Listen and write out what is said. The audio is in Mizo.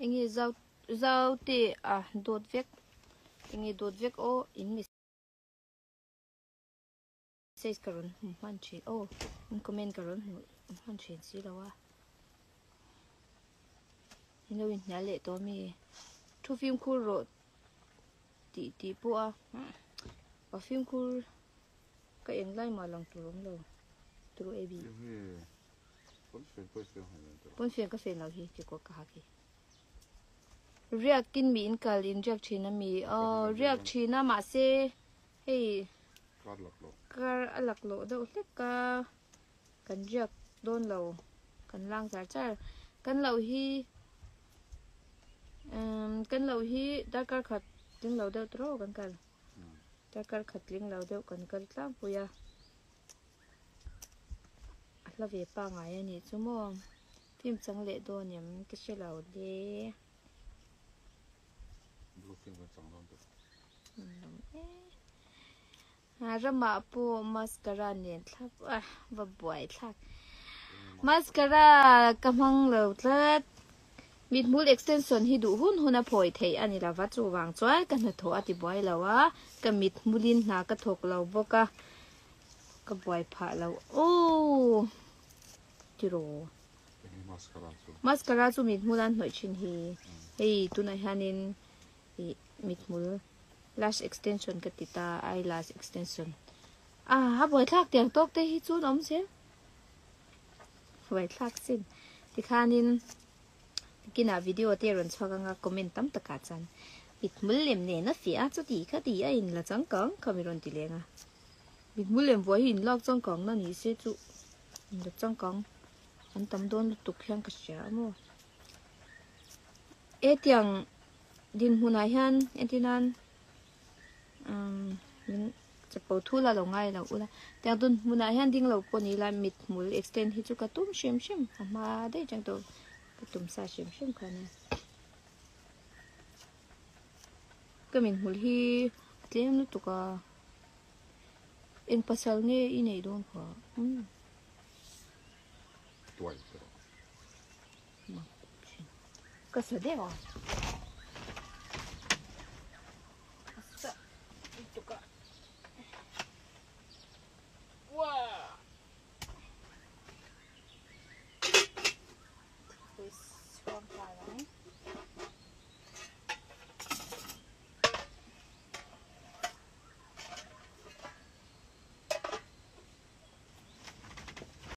Enge zau zau te a dawt vek enge dawt vek aw in message ka rawn hmu hman thin aw in comment ka rawn hmu hman thin si lo a in lo inhnial leh tawh ami thu fimkhur rawh tih tih pawh a a fimkhur ka eng lai mah lang tur awm lo turu ab. Pawnfen ka fen lo hi kekawr ka hak hi. Riak in mi in kal in riak thin a mi aw riak thin a mahse hei kar a lak loh deuh hlek a kan riak dawn lo kan lang char char kan loh hi umm kan loh hi darkar khat tling lo deuh tawh kan kal darkar khat tling lo deuh kan kal tlangpui a. A hla ve pangai a nih chu maw? Film chang leh dawn em ka hre lo le. Blue film kan chang dawn tawh. Ramah pawh mascara nen thlap a va buai thlak. Mascara ka hmang lo tlat. Mithmul extension hi duh hun hun a phawi theih a ni lova chuvang chuan ka hnathawh a ti buai lo a, ka mithmulin hna ka thawk lo bawk a. Ka buai phah lo aw tiraw. Enge mascara chu? Mascara chu mithmul an hnawih thin hi. Hei tunah hianin ih mithmul lash extension ka ti ta eyelash extension. Ah a buai thlak tiang tawk te hi chu an awm zel. Buai thlak sin. Tikhanin Kinah video te rawn chhuak anga comment tam takah chuan mithmul lem nen a fiah a chuti kha ti a in la changkang kha mi rawn ti leng a. Mithmul lem vuai hi in lak changkang na ni se chu in la changkang an tam dawn lutuk hian ka hria a maw. E tiang dinhmunah hian entirnan umm min chapo thul a lo ngai lo ula tiang dinhmunah hian ding lo pawh ni ila mithmul extend hi chu ka tum hrim hrim a hma daih atang tawh ka tum sa hrim hrim kha ania. Ka mithmul hi a tlem lutuk a. Eng pasal nge i neih dawn kha? Umm. Tuai te rawh. Ka sa deuh a.